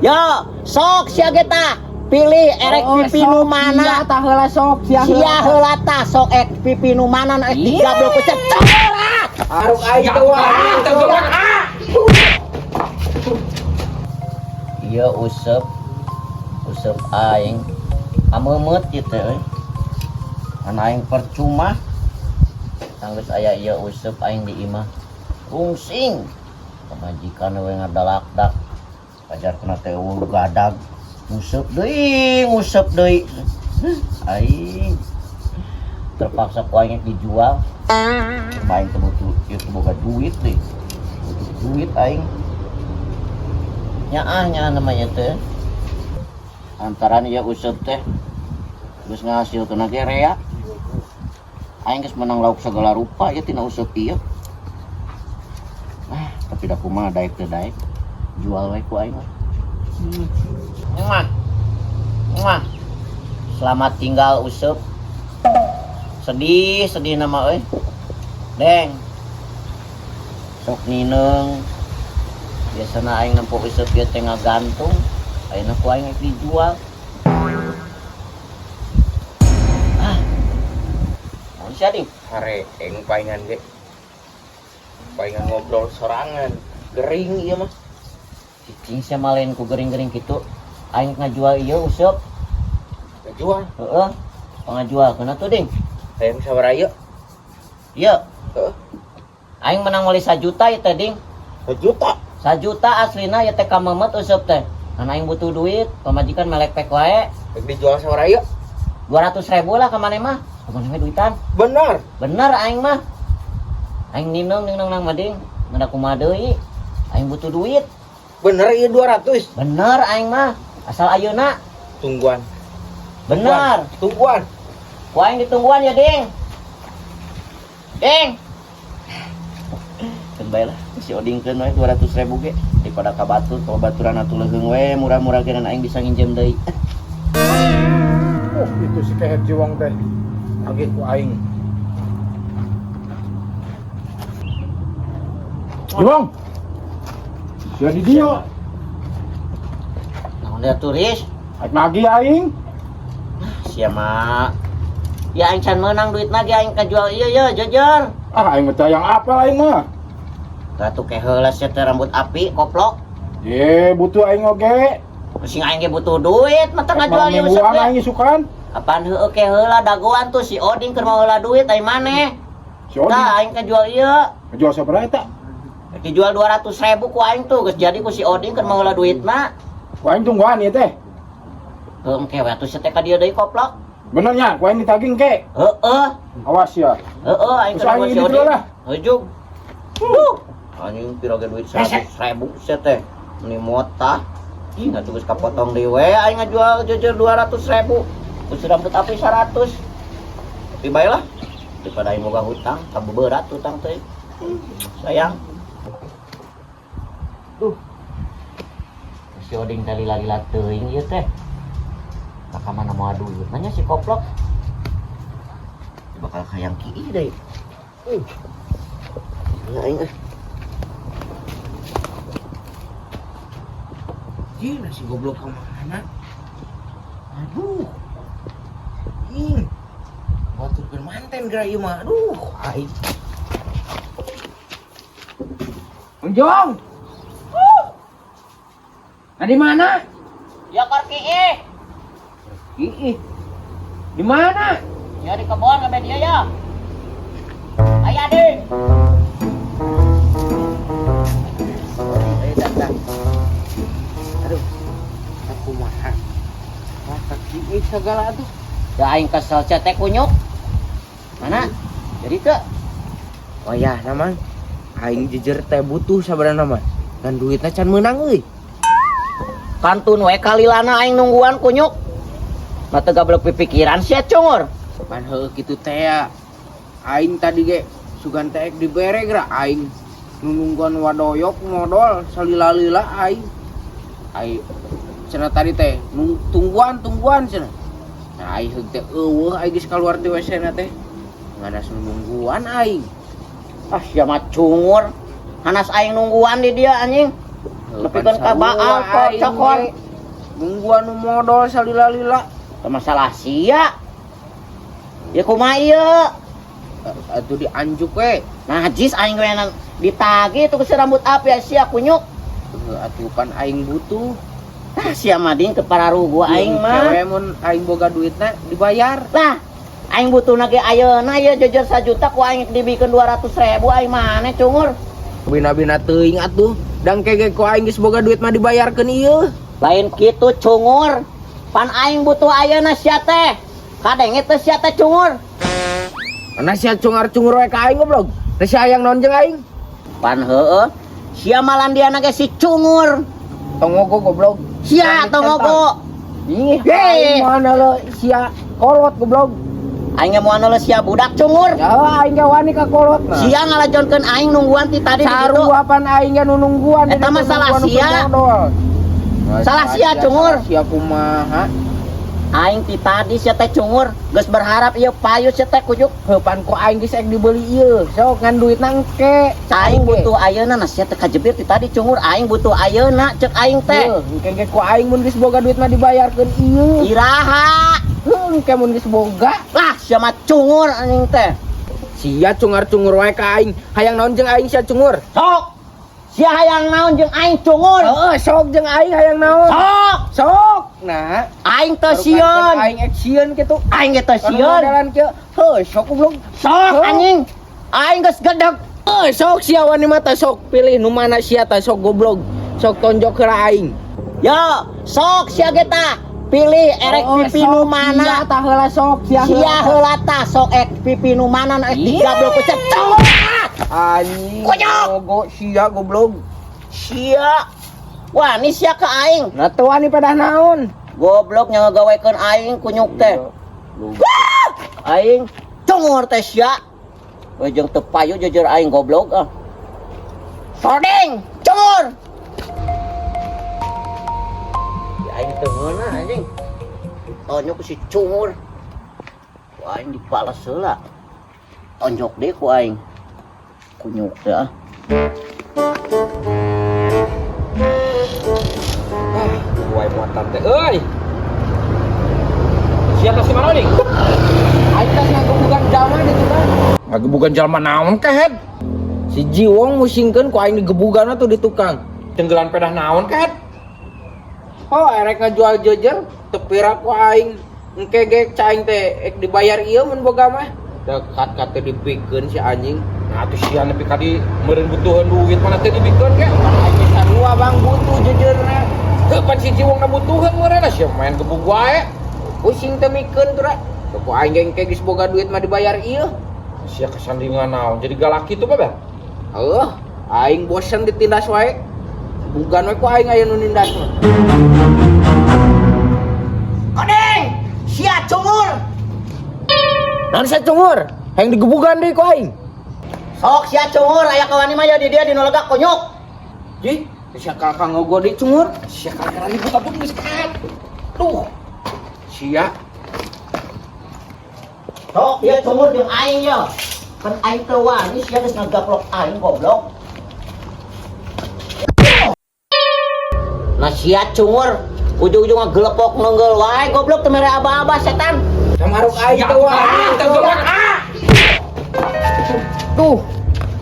Yo, sok sia ge tah. Pilih erek Oh, pipi nu sok, mana. Sia tah heula sok, sia Sia heula tah sok ek pipi nu mana nu ek digablok ku sia. Congor. Aruk aing teh wah. Iya usep. Usep aing. Ameumeut ieu teh euy. Kan aing percuma. Tanggeus aya ieu usep aing di imah. Rungsing. Pamajikan we ngadalakdak. Pajar kena teh eueuh gadag. Nguseup deui, nguseup deui. Aing terpaksa ku aing dijual. Aing teh butuh ieu teh boga duit deui. Butuh duit aing. Nyaah nyaah namanya teh. Antaran ieu useup teh geus ngahasilkeun ge rea. Aing geus menang lauk segala rupa ieu tina useup ieu. Ah, tapi da kumaha daek teu daek. Jual we ku aing mah. Mwah. Mwah. Selamat tinggal useup. Sedih, sedih nama euy. Deng. Sok nineung. Biasana aing nempo useup ieu teh ngagantung. Ayeuna ku aing dijual. Ah. Naon sia ding? Hare eng paingan ge. Paingan ngobrol sorangan. Gering ieu mah. Cicing sia mah lain ku gering-gering kitu. Aing ngajual ieu useup. Ngajual. Heeh. Pangajual keuna tuh ding. Hayang sabaraha ieu? Ieu. Heeh. Aing menang meuli 1 juta ieu teh ding. 1 juta. 1 juta aslina ieu teh kamemet useup teh. Karena aing butuh duit, pamajikan melek pek wae. Rek dijual sabaraha ieu? 200.000 lah ka maneh mah. Ka maneh mah duitan. Bener. Bener aing mah. Aing nineung nineung nang mading. Ngeunah kumaha deui. Aing butuh duit. Bener ieu 200. Bener aing mah. Asal ayeuna. Tungguan. Bener. Tungguan. Ku aing ditungguan ya, Ding. Ding. Keun bae lah, si odingkeun we 200.000 ge daripada ka batur, ka baturan atuh leuheung we murah-murah ge aing bisa nginjem deui. Oh, itu si kehet jiwang teh. Tagih ku aing. Jiwang. Sia di dieu. Naon dia turis? Aik nagih aing. Sia mah. Ya aing can meunang duit ge aing kajual ieu ya, jujur. Ah, aing mah teu hayang apal aing mah. Ratu ke heula sia teh rambut api koplok. Ye, butuh aing oge. Sing aing ge butuh duit, mah teu ngajual ieu useup Mingguan ge. aing isukan. Apaan heueuh ke heula dagoan tuh si Oding keur mau heula duit aing maneh. Si Oding. Tah aing kajual ieu. Jual sabaraha eta? Dijual 200.000 ku aing tuh geus jadi ku si Oding keur mau heula duitna. Ku aing tungguan ieu teh. Heuh engke we atuh sia teh ka dieu deui koplok. Bener nya, ku aing ditagih ke. Heeh. Awas ya. Heeh aing Terus aing keur si ini Oding. dulu lah. Heujuk. Huh. Anjing pira ge duit 100.000 sia teh. Meni motah. Ih, nggak geus kapotong deui we aing ngajual jujur 200.000. Ku rambut api 100. Tapi bae lah. Daripada aing boga hutang, kabeberat hutang teh. Sayang. Duh. Si Oding teh lila-lila teuing ieu teh. Ka mana moal duit nanya si koplok. Bakal hayang kieu deui. Ya aing ah. Ih, nasi goblok ka mana? Aduh. Ih. Baturkeun manten geura ieu mah. Aduh, aing. Unjung. Nah, di mana? Ya kor kiih. Kiih. Di mana? Ya di kebon sampai dia ya. Aya ding. Ayo datang. Aduh. Aku mah. Wah, kiih segala atuh. Da aing kesel sia teh kunyuk. Mana? Jadi teu. Oh ya, namang. Aing jujur teh butuh sabarana mah. Dan duitnya can meunang euy. Kantun we kalilana aing nungguan kunyuk. Mah teu gablek pipikiran sia cungur. Pan heueuh kitu teh ya. Aing tadi ge sugan teh dibere geura aing nungguan wadoyok modol salila-lila aing. Aing cenah tadi teh tungguan tungguan cenah. Nah aing heug teh eueuh aing geus kaluar ti WC na teh. Nganas nungguan aing. Ah sia mah cungur. Hanas aing nungguan di dia anjing. Nepikeun ka baal kok cokor. Nungguan nu modol salila-lila. Teu masalah sia. Ya kumaha ieu? Atuh dianjuk we. Najis aing we ditagih tuh si rambut api ya sia kunyuk. Heuh, atuh pan aing butuh. Ah sia mah ding teu pararugu aing mah. Kewe mun aing boga duitna dibayar. Lah, aing butuhna ge ayeuna ieu jejer 1 juta ku aing dibikeun 200 ribu aing maneh cungur. Bina-bina teuing atuh. Dang kege ku aing geus boga duit mah dibayarkeun ieu. Lain kitu cungur. Pan aing butuh ayeuna sia teh. Kadenge teh sia teh cungur. Nah sia cungar-cungur we ka aing goblok. Nah sia hayang naon jeung aing? Pan heueuh. Sia malandiana ge si cungur. Tongogo goblok. Sia tongogo. Ih, Ye. aing mana lo sia kolot goblok. Aing ge moal neuleuh sia budak cungur. Ya aing ge wani ka kolot nah. Sia ngalajonkeun aing nungguan ti tadi di ditu. Sarua pan aing ge nu nungguan. Eta mah salah sia. Salah sia, cungur. Salah sia kumaha? Aing ti tadi sia teh cungur, geus berharap ieu payu sia teh kujuk. Heuh pan ku aing geus ek dibeli ieu. Sok ngan duitna engke. Aing butuh ayeuna nah sia teh kajebir ti tadi cungur, aing butuh ayeuna cek aing teh. Heuh, engke ge ku aing mun geus boga duit mah dibayarkeun ieu. Iraha. Heuh, engke mun geus boga. Lah sia mah cungur anjing teh. Sia cungar-cungur wae ka aing. Hayang naon jeung aing sia cungur? Sok. Sia hayang naon jeung aing cungur? Heeh, sok jeung aing hayang naon? Sok. Sok. Nah, Aing teu baru sieun. kan aing ek sieun kitu. Aing ge teu Kan sieun. modelan kieu. Heuh, sok goblok. Sok anjing. Aing geus gedeg. Heuh, sok sia wani mata sok pilih nu mana sia tah sok goblok. Sok tonjok heula aing. Yo, sok sia ge tah. Pilih erek Oh, pipi nu sok mana. Sia tah heula sok sia Sia heula tah sok ek pipi nu mana nu ek digablok ku sia. Cungur. Anjing. Konyol. Gogo sia goblok. Sia. Wah, ini sia ke aing. Nah teu wani pedah naon? Goblok nya ngagawekeun aing kunyuk teh. Wah! Aing cungur teh sia. We jeung teu payu jujur aing goblok ah. Soding, cungur. Ya aing teu ngeunah anjing. Ditonjok ku si cungur. Ku aing dibalas heula. Tonjok deui ku aing. Kunyuk teh ah. Wae muatan teh euy. Sia tas mana nih? Aing tas ngagebugan jalma di tukang. Ngagebugan jalma naon kehed? Si Jiwong musingkeun ku aing digebugan tuh di tukang. Tenggelan pedah naon kehed? Oh, erek ngajual jejer, teu pira ku aing. Engke ge caing teh ek dibayar ieu mun boga mah. Dekat kate dipikeun si anjing. Nah atuh sia nepi ka di meureun butuheun duit mana teh dibikeun ke? Pan aing geus sarua bang butuh jejerna. Heuh pan si Jiwong na butuheun meureun sia main gebug wae. Pusing teu mikeun tuh ra. Teu ku aing ge engke geus boga duit mah dibayar ieu. Sia kesandingan naon jadi galak kitu bae. Heuh, aing bosen ditindas wae. Bugan we ku aing aya nu nindas mah. Kodeng, sia cungur. Naon sia cungur? Hayang digebugan deui ku aing. Sok sia cungur aya kawani mah ya di dia di nu lega kunyuk. Jih, sia kakak ngogo deui cungur. Sia kakak ribut atuh geus kehed. Duh. Sia Sok dia cungur jeung aing ya. Kan aing teu wani sia geus ngagaplok aing goblok. Nah sia cungur ujung-ujung ngagelepok nenggel wae goblok teu mere aba-aba setan. Samaruk aing teu wani. Tenggelan ah. Tuh,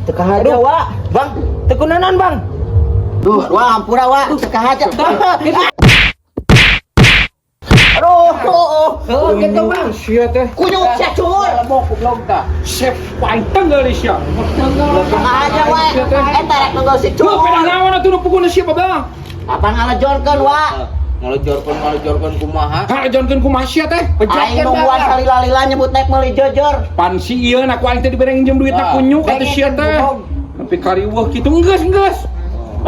Teu kahaja wa. Bang, teu kunaon Bang? Duh, wah ampura wa, teu kahaja. Aduh, oh, oh. Heuh, kitu Bang. Sia teh. Kunyuk sia cungur. Lebok goblok tah. Chef paling tenggel sia. Teu kahaja wa. Eta rek nenggel si Duh, pedah cungur. naon atuh nu puguna sia Bang? Apa ngalejorkeun wa? Ngalejorkeun kumaha? Ngalejonkeun kumaha sia teh? Aing nungguan salila-lila nyebut naik meuli jojor. Pan si ieu na ku aing teh dibere nginjem duit na Ah, kunyuk atuh sia teh. Tapi kariweuh kitu geus geus.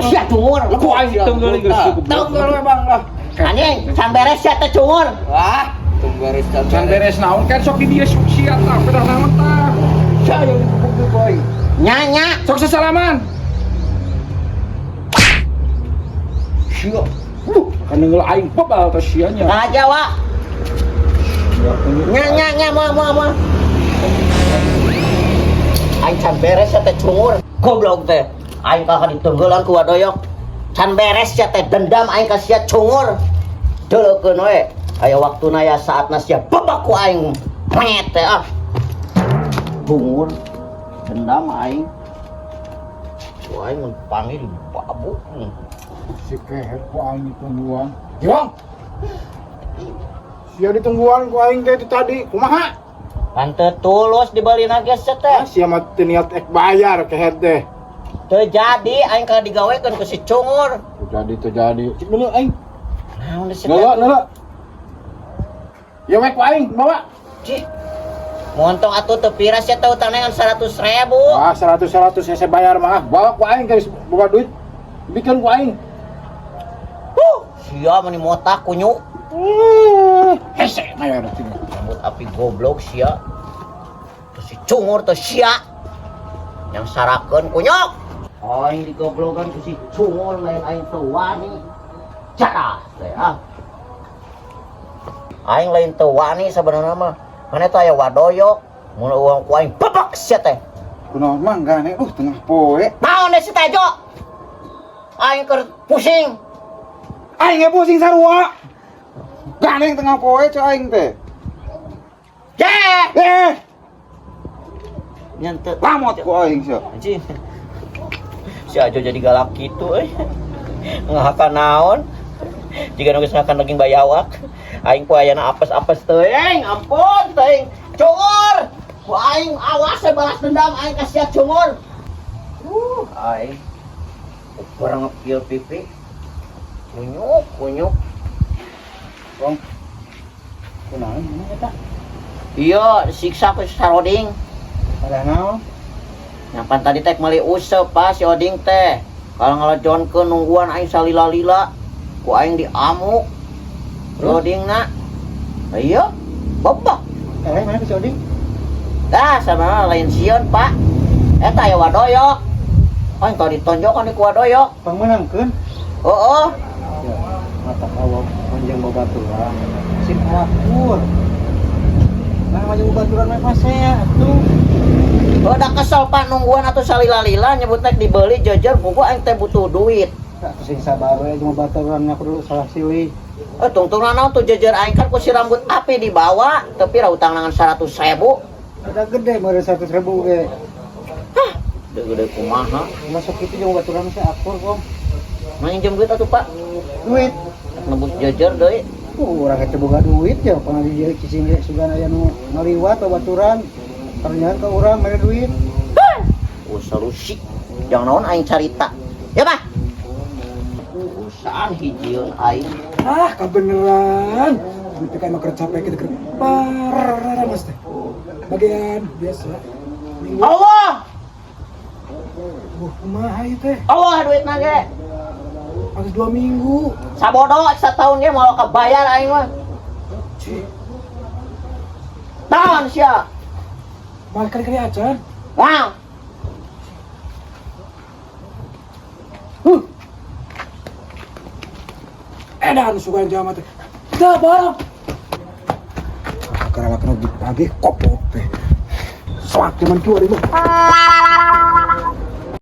Sia cungur. Ku aing tenggel geus Tenggel we Bang lah. Anjing, can beres sia teh cungur. Wah, teu beres Can beres naon kan sok di dieu sok sia tah pedah naon tah. Sia yang digebuk ku aing. Nyanya. Sok sesalaman. Sia. Kan nenggel aing bebal teh sia nya. Kahaja wa. Sia kunyuk. Nya nya nya moal moal moal. Aing can beres sia teh cungur. Goblok teh. Aing kakak ditenggelan ku wadoyok. Can beres sia teh, dendam aing ka sia cungur. Deukeun we. Aya waktuna ya saatna sia babak ku aing. Monyet teh ah. Cungur. Dendam aing. Ku aing mun panggil babuk. Si keher ku aing ditungguan. Giwang. Sia ditungguan ku aing teh itu tadi. Kumaha? Pan teu tulus dibeli ge sia teh. Ah, sia mah teu niat ek bayar keher teh. Teu jadi aing kalau digawekeun ku si cungur. Teu jadi, teu jadi. Cik dulu aing. Naon si Ngeula, ngeula. Ya we ku aing bawa. Cih. Montong atuh teu pira sia teh utangna ngan 100 ribu. Ah, 100 100 saya bayar mah. Bawa ku aing geus boga duit. Bikeun ku aing. Huh, sia mani motak kunyuk. Hese bayar sini. Rambut api goblok sia. Terus si cungur teh sia. Yang sarakeun kunyuk. Aing digoblogan ku si cungur, lain aing teu wani. Jadah teh ah. Aing lain teu wani sabenerna mah. Mana teh aya wadoyok. Mun uang ku aing babak sia teh. Kunaon mah gane tengah poe. Naon deh si Tejo? Aing keur pusing. Aing ge pusing sarua. Gandeng tengah poe cek aing teh. Ye! Eh, Nyentuh. Lamot ku aing sia. Anjing. Si Ajo jadi galak gitu euy. Ngahakan naon? Jika nu geus ngakan daging bayawak. Aing ku ayana apes-apes teuing, ampun teuing. Cungur. Ku aing awas saya balas dendam aing ka sia cungur. Aing. Ukur ngepil pipi. Kunyuk, kunyuk. Bang. Kunaon mana eta? Iya, disiksa ku si Saroding. Pada naon? Nyampan tadi teh meuli useup pa si Oding teh. Kalau ngalejonkeun nungguan aing salila-lila, ku aing diamuk. Si Oding na. Iya, bebek. Eh, mana si Oding? Dah sama lain sieun, Pak. Eta aya wadoyok. Aing tadi ditonjokan di ku wadoyok. Pangmeunangkeun. Heeh. Ya, mata awak panjang babaturan. Sing akur. Nah, maju babaturan mah pasea atuh. Udah kesel Pak nungguan atau salila-lila nyebut nek dibeli jajar buku aing teh butuh duit. Atuh sing sabar we jeung babaturan aku dulu salah silih. Eh, tungtung naon tuh jajar aing kan ku si rambut api dibawa, tapi ra utang nangan 100 ribu. Ada gede meureun 100 ribu ge. Gede-gede kumaha? Masuk itu jeung babaturan sih akur kok. Minjem duit atuh Pak. Duit. Nebus jajar deui. Urang teh boga duit ya, pernah di dieu cicing ge sugan aya nu ngaliwat babaturan. Ternyata ke urang mere duit. Oh, solusi. Jangan naon aing carita. Ya, Pak. Urusan hijieun aing. Ah, kebeneran. Duit teh emang keur capek gitu keur parah mas teh. Bagian biasa. Minggu. Allah! Kumaha ieu teh? Allah duit ge. Harus 2 minggu. Sabodo setahun ge mau kebayar aing mah. Cih, Tahun sia. balik kali-kali acan. Wow. Edan sugan jama teh. Teu barang. Karena kena ditagih kopot teh. Soak cuman kieu mah.